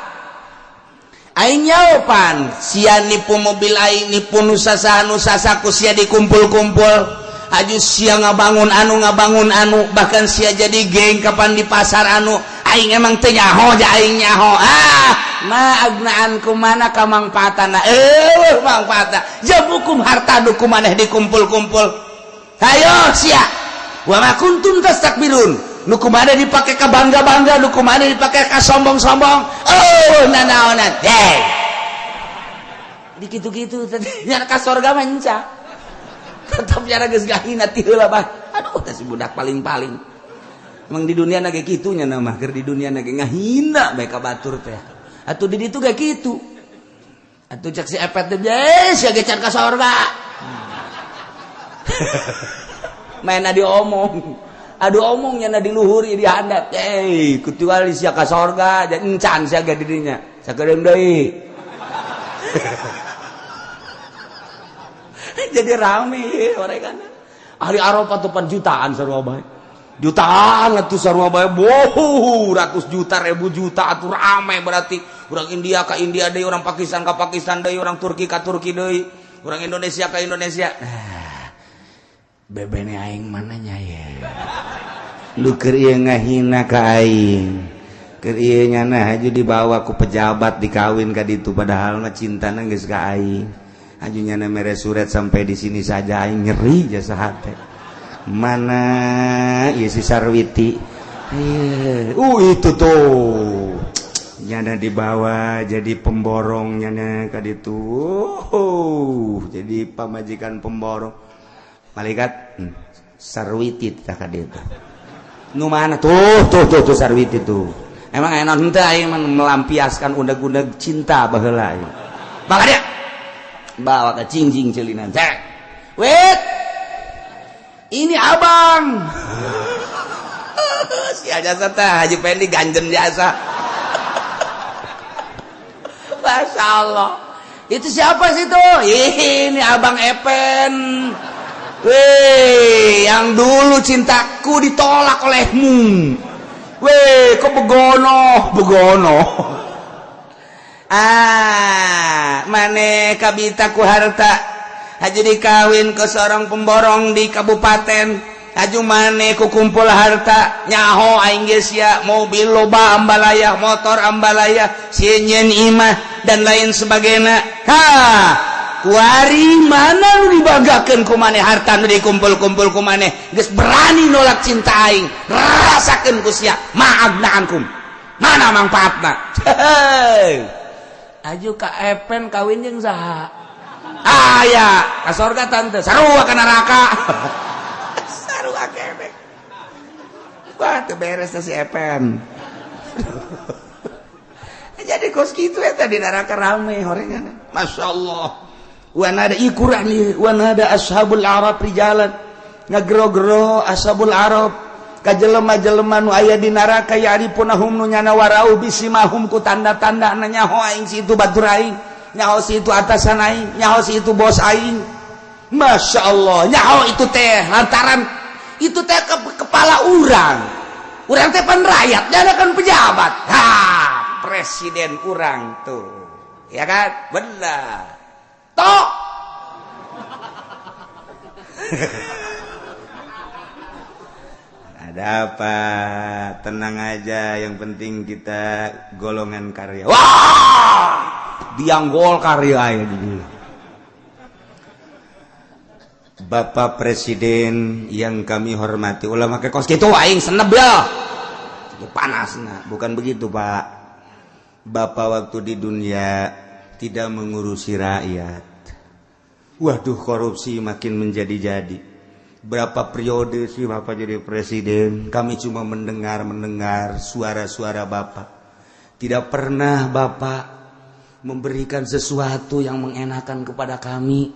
Aing nyaopan sia nipu mobil aing, nipu nu sasaha nu sasa ku sia dikumpul-kumpul. Aju sia ngabangun anu, ngabangun anu, bahkan sia jadi geng kapan di pasar anu. Aing emang teu nyaho, ja aing nyaho. Ah, ma agna ankum, mana kamangfaatana? Eueuh mangfaatna. Jamukum harta nu kumaneh dikumpul-kumpul. Hayo sia. Wa ma kuntum tastakbirun. Nu kumaneh dipake ka bangga-bangga, nu kumaneh dipake ka sombong-sombong. Oh, nanaonan. Hey. Di kitu-kitu teh nya ka sorga mah enca. Tetep nyara geus gahina ti heula bah. Aduh, teh si budak paling-paling. Emang di dunia na ge kitu nya mah, keur di dunia na ge ngahina bae ka batur teh. Atuh di ditu ge kitu. Atuh cek si epet teh, sia ge can ka sorga. Maena diomong. Aduh omongnya na di luhur di handap. Kecuali sia ka sorga, encan sia ge di dinya. Sakedeung deui. Jadi rame mereka. Ahli Arafah tuh pan jutaan sarua bae. Jutaan atuh sarua bae. Boh, ratus juta, ribu juta atuh rame berarti. Orang India ka India deui, orang Pakistan ka Pakistan deui, orang Turki ka Turki deui. Orang Indonesia ke Indonesia. Nah, bebene aing mananya ya? Lu keur ieu ngahina ka aing. Keur ieu nyana haju dibawa ku pejabat, dikawin ka ditu, padahal mah cintana geus ka aing. Haju nyana mere surat sampai di sini saja, aing nyeri jasa hate. Mana ieu si Sarwiti? Itu tuh. Nyana dibawa jadi pemborong, nyana ka ditu. Jadi pamajikan pemborong. Malaikat, Sarwiti tah ka ditu. Nu mana tuh, tuh, tuh, tuh Sarwiti tuh. Emang enak henteu aing melampiaskan undang-undang cinta baheula aing. Bawa dia. Bawa ke cingjing celinan. Cek. Wait. Ini abang. Si jasa teh Haji Pendi ganjen jasa. Masya Allah. Itu siapa sih tuh? Ini abang Epen. Weh, yang dulu cintaku ditolak olehmu. Weh, kok begono, begono. Ah, mane kabita ku harta. Haji dikawin ke seorang pemborong di kabupaten. Haju mane ku kumpul harta, nyaho aing geus sia, mobil loba ambalaya, motor ambalaya, sieun imah dan lain sebagainya. Ha, kuari mana nu dibanggakeun ku maneh, harta nu dikumpul-kumpul ku maneh geus berani nolak cinta aing, rasakeun ku sia. Ma aghna ankum, mana manfaatna? Aju ka Epen kawin jeung saha? Aya ka sorga tante, sarua ka neraka, sarua keneh. Wah, teu beres si Epen. Jadi kos kitu eta di neraka rame horengan. Masya Allah. Wanada ikurang wanada ashabul araf rijalan, ngagero-gero ashabul araf ka jelema-jelema nu aya di neraka, ya'rifunahum, nu nyana warau bisimahum ku tanda-tanda, nyaho aing si itu batur aing, nyaho si itu atasan aing, nyaho si itu bos aing. Masya Allah, nyaho itu teh lantaran itu teh ke kepala urang, urang teh pan rakyat, nyana kan pejabat. Ha, presiden urang tuh ya kan, benar tok. Ada apa? Tenang aja, yang penting kita golongan karya. Wah, diang Golkar ya ini. Bapak Presiden yang kami hormati, ulah make kos kitu aing seneb ya. Panas nah, bukan begitu, Pak. Bapak waktu di dunia tidak mengurusi rakyat. Waduh, korupsi makin menjadi-jadi. Berapa periode sih Bapak jadi presiden, kami cuma mendengar-mendengar suara-suara Bapak. Tidak pernah Bapak memberikan sesuatu yang mengenakan kepada kami.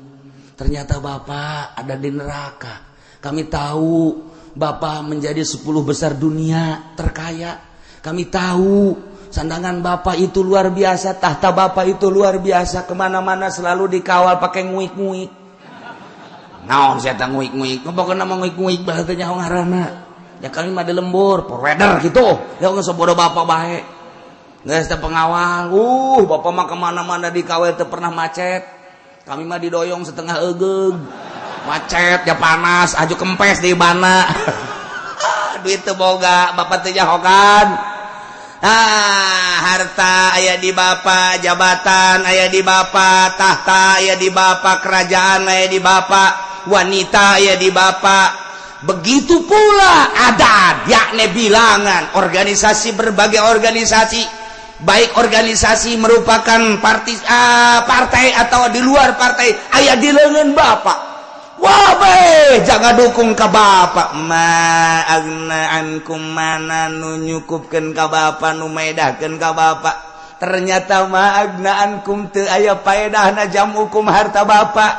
Ternyata Bapak ada di neraka. Kami tahu Bapak menjadi 10 besar dunia terkaya. Kami tahu sandangan Bapak itu luar biasa, tahta Bapak itu luar biasa, kemana-mana selalu dikawal pakai nguik-nguik. Naon saya teh nguik-nguik, pokoknya mah nguik-nguik bahasa nyaho ngaranna. Ya kami mah di lembur, provider gitu. Ya geus bodoh Bapak bae. Geus teh pengawal, Bapak mah kemana-mana dikawal teu pernah macet. Kami mah didoyong setengah egeug. Macet ya panas, aju kempes di bana. Duit teu boga, Bapak teu nyahokan. Ah, harta aya di Bapak, jabatan aya di Bapak, tahta aya di Bapak, kerajaan aya di Bapak, wanita aya di Bapak. Begitu pula adat, yakni bilangan organisasi, berbagai organisasi, baik organisasi merupakan partai atau di luar partai, aya di lengan Bapak. Wah, be, jangan dukung ke Bapak. Ma aghna ankum, mana nu nyukupkeun ka Bapak, nu medahkeun ka Bapak. Ternyata ma aghna ankum, teu aya paedahna jam'ukum harta Bapak.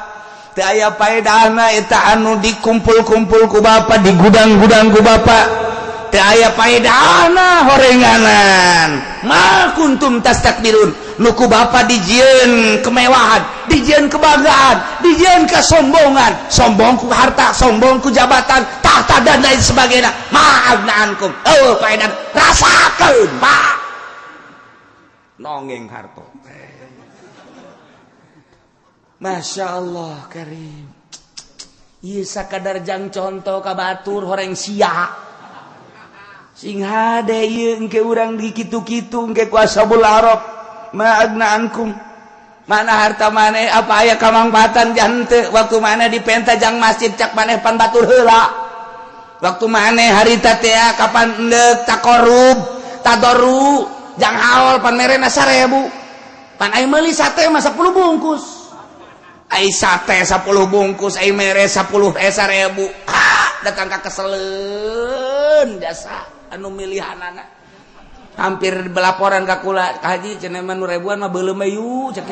Teu aya paedahna eta anu dikumpul-kumpul ku Bapak, di gudang-gudang ku Bapak. Teu aya paedahna horenganan. Ma kuntum tastakbirun, nu ku Bapak dijieun kemewahan, dijieun kebanggaan, dijieun kesombongan, sombong ku harta, sombong ku jabatan, tahta dan lain sebagainya. Ma aghna ankum, oh paedan rasakeun, Pak. Nongeng harto. Masya Allah karim. Ieu sakadar jang contoh ka batur horeng sia. Sing hade ieu engke urang di kitu-kitu engke ku ashabul arab ma agna ankum. Mana harta maneh apa aya kamangfaatan jante waktu maneh dipenta jang masjid cak maneh pan batur heula. Waktu maneh harita teh kapan endek takorub tadoru jang haol pan merena 1000. Pan aing meuli sate mah 10 bungkus. Ai sate 10 bungkus ai mere 10 1000. Ha datang ka keseleun jasa anu milihanana. Hampir belaporan ka kula ka haji cenah mah nu ribuan mah beuleum yu cek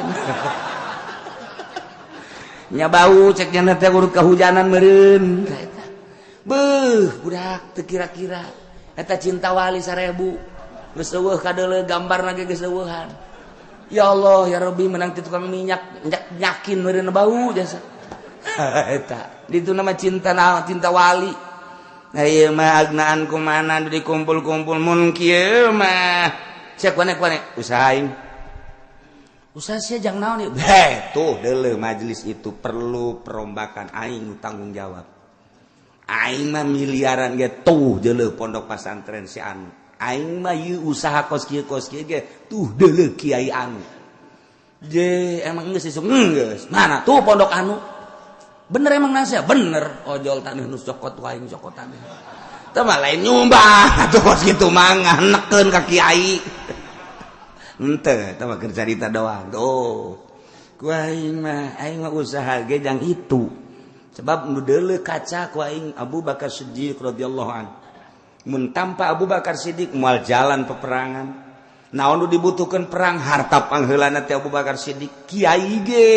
nya bau cek nya teh urut kahujanan meureun eta. Beuh budak teu kira-kira eta cinta wali 1000 geus eueuh kadeuleu gambarna ge geus eueuhan. Ya Allah ya Rabbi menang ti tukang minyak nyakin meureun bau jasa. Eta ditu nama cinta cinta wali. Nah ieu mah agnaan kumana dikumpul-kumpul mun kieu mah cek kone-kone usaha aing. Usaha sia jang naon ieu? Heh tuh deuleu majelis itu perlu perombakan aing tanggung jawab. Aing mah miliaran ge tuh deuleu pondok pasantren si anu. Aing mah ieu usaha kos kieu ge tuh deuleu kiai anu. Je emang geus isuk geus. Mana tuh pondok anu? Bener emang nasihat? Bener. Ojol tanah nu cokot waing cokot tanah. Teu mah lain nyumbang atuh kos kitu mah nganekeun ka kiai. Henteu, teu mah keur carita doang. Tuh. Ku aing mah usaha ge jang itu. Sebab nu deuleu kaca ku aing Abu Bakar Siddiq radhiyallahu an. Mun tanpa Abu Bakar Siddiq moal jalan peperangan. Naon nu dibutuhkeun perang harta pangheulana teh Abu Bakar Siddiq kiai ge.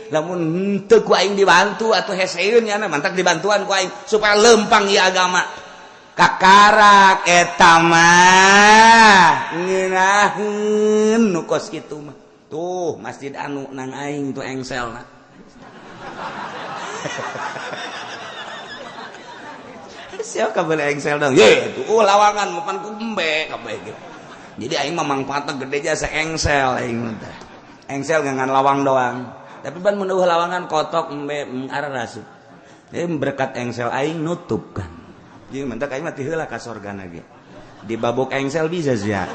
Lamun henteu ku aing dibantu atuh heseun nya mantak dibantuan ku aing supaya lempang ieu agama. Kakarak eta mah ngeunaheun nu kos kitu mah. Tuh masjid anu nang aing tuh engselna. Siapa kabeh engsel dong? Ye tuh lawangan mapan ku embe kabeh gitu. Jadi aing mah mangfaatna gede jasa engsel aing mah. Engsel ngan lawang doang. Tapi ban mun eueuh lawangan kotok embe arah rasup. Berkat engsel aing nutup kan. Jeung mentak aing mah ti heula ka sorgana ge. Dibabok engsel bisa sia.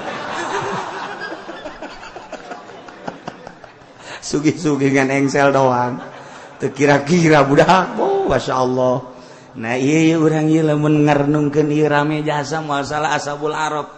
Sugih-sugih ngan engsel doang. Teu kira-kira budak. Oh, masyaallah. Nah ieu urang ieu lamun ngarenungkeun ieu rame jasa masalah ashabul arab.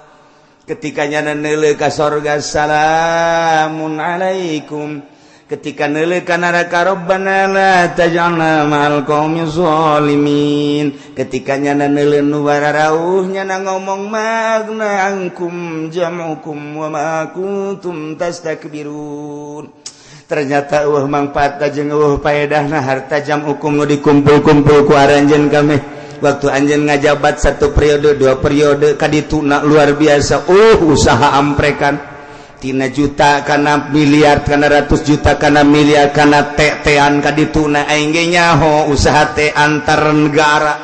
Ketika nyana neuleuh ka sorga salamun alaikum. Ketika neuleuh ka neraka rabbana la taj'alna ma'al qaumi zalimin. Ketika nyana neuleuh nu bararauh nyana ngomong magna angkum jam'ukum wa ma kuntum tastakbirun. Ternyata eueuh mangfaatna jeung eueuh paedahna harta jam'ukum nu dikumpul-kumpul ku aranjeun kami. Waktu anjeun ngajabat satu periode dua periode kadituna luar biasa. Usaha amprekan tina juta kana miliar kana ratus juta kana miliar kana tean kadituna aing ge nyaho usaha teh antar negara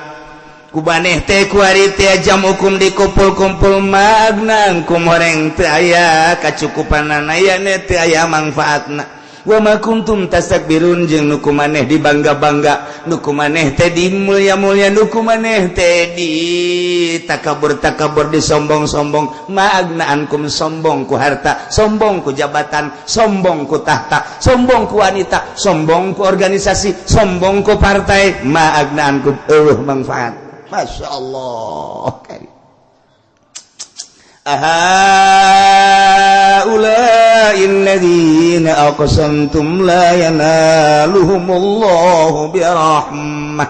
ku baneh teh kuari teh jam hukum dikumpul-kumpul magna kum horeng teu aya kacukupanana aya teu aya mangfaatna. Wa ma kuntum tastakbirun jeung nu kumaneh dibangga-bangga nu kumaneh teh dimulya-mulya nu kumaneh teh di takabur-takabur disombong-sombong maagna ankum sombong ku harta sombong ku jabatan sombong ku tahta sombong ku wanita sombong ku organisasi sombong ku partai maagna ankum eueuh manfaat. Masya Allah. Haula'i alladziina aqsamtum la yanaluhumullahu birahmah.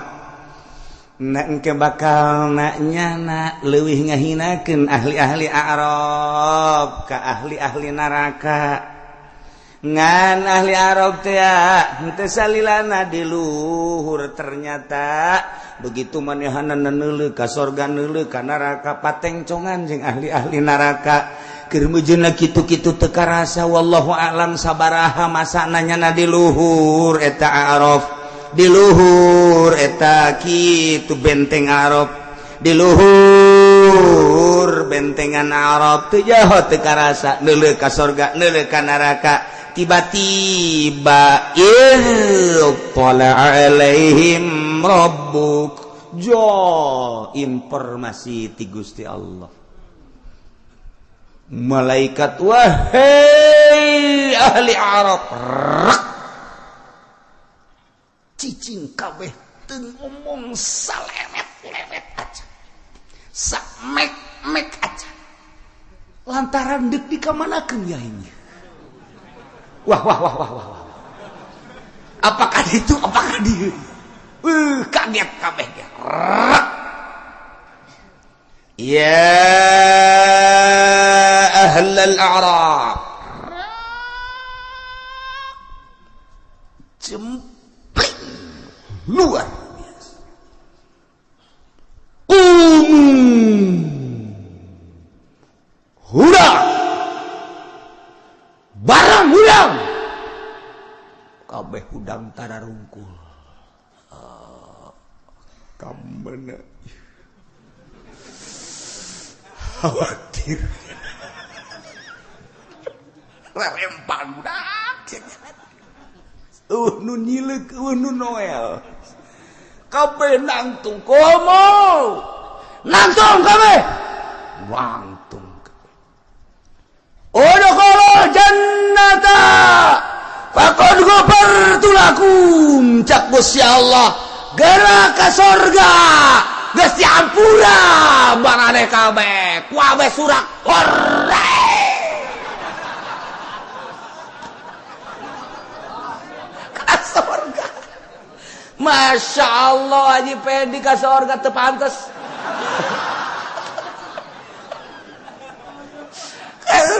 Na engke bakal na nyana leuwih ngahinakeun ahli-ahli Arab ka ahli-ahli neraka. Ngan ahli Arab teh henteu salilana di luhur ternyata begitu manehanna neuleuh ka sorga neuleuh ka neraka patengcongan jeung ahli-ahli neraka. Keur meujeuhna kitu-kitu teu karasa wallahu a'lam sabaraha masana nyana di luhur eta Arab di luhur eta kitu benteng Arab di luhur bentengan Arab teu jaho teu karasa neuleuh ka sorga neuleuh ka neraka. Tiba-tiba il tala alaihim rabbuk, jo informasi ti Gusti Allah. Malaikat wahai ahli Arab, rak cicing kabeh teu ngomong salemet-lemet aja, samek-mek aja, lantaran deuk dikamanakeun ya ini. Wah wah wah wah wah wah, apakah itu, apakah dia? Kaget kabeh ge. Rak. Ya ahlal a'rab, jempling luar biasa. Qumu hudang, barang hudang, kabeh hudang tararungkul. Kamana khawatir rerempang budak nu nyileuk nu Noel kabeh nangtung komo nangtung kabeh wangtung kabeh udkhulul jannata faqad ghafartu lakum, cak Gusti Allah gerak ka sorga geus diampura barane kabeh kuabeh surak hore ka sorga. Masya Allah Haji Pendi ka sorga teu pantes.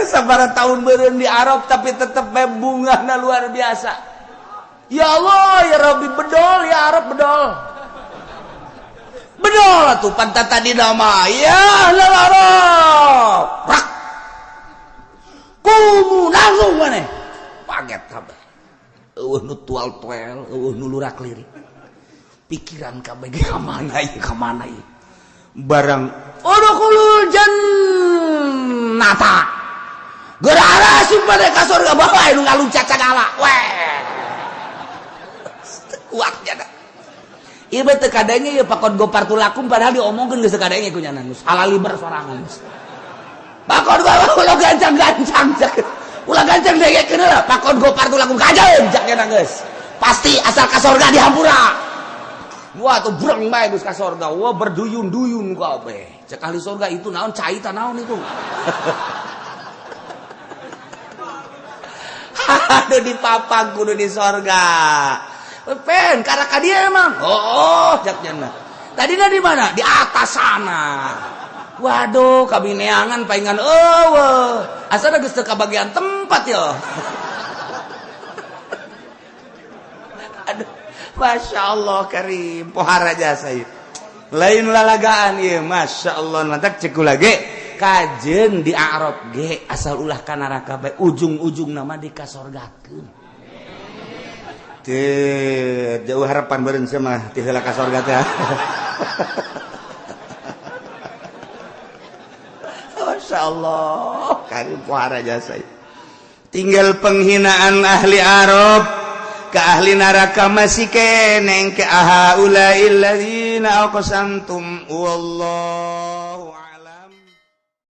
Sabaraha tahun beureun di Arab tapi tetep bae bungahna luar biasa. Ya Allah ya Rabbi, bedol ya Arab, bedol. Bedol atuh pantat tadi nama ya ahlal Arab. Rak. Kumu langsung maneh. Paget kabeh. Eueuh nu tual-tuel, eueuh nu lurak lirik. Pikiran kabeh ge ka mana ieu, ka mana ieu. Barang udkhulul jannata. Geura asup maneh ka surga bae nu ngaluncat sagala. Weh. Kuatnya dah. Ieu teh kadenge ieu pakon gopar tulakum padahal diomongkeun geus kadenge ku nyana geus halaliber sorangan geus. Pakon gopar ulah gancang-gancang cak. Ulah gancang dengekeun heula pakon gopar tulakum kajeun cak nyana geus. Pasti asal ka sorga dihampura. Wah tuh breng bae geus ka sorga. Wah berduyun-duyun kabeh. Cek ahli sorga itu naon cai ta naon itu. Aduh dipapang kudu di sorga. Pen karena dia emang. Oh, jak jana. Tadi di mana? Di atas sana. Waduh, kami neangan paingan eueuh. Asal geus teu kabagian tempat ya. Aduh, Masya Allah karim, pohara jasa ieu. Lain lalagaan ieu, Masya Allah, mantak cek kula ge kajeun di Arab ge asal ulah ka neraka bae ujung-ujung nama dikasorgakeun. Teu jauh harapan beureun sia mah ti heula ka sorga teh. Masya Allah, karim pohara jasa ieu. Tinggal penghinaan ahli Arab ke ahli neraka masih keneng ke ahaulail ladzina aqsamtum wallah.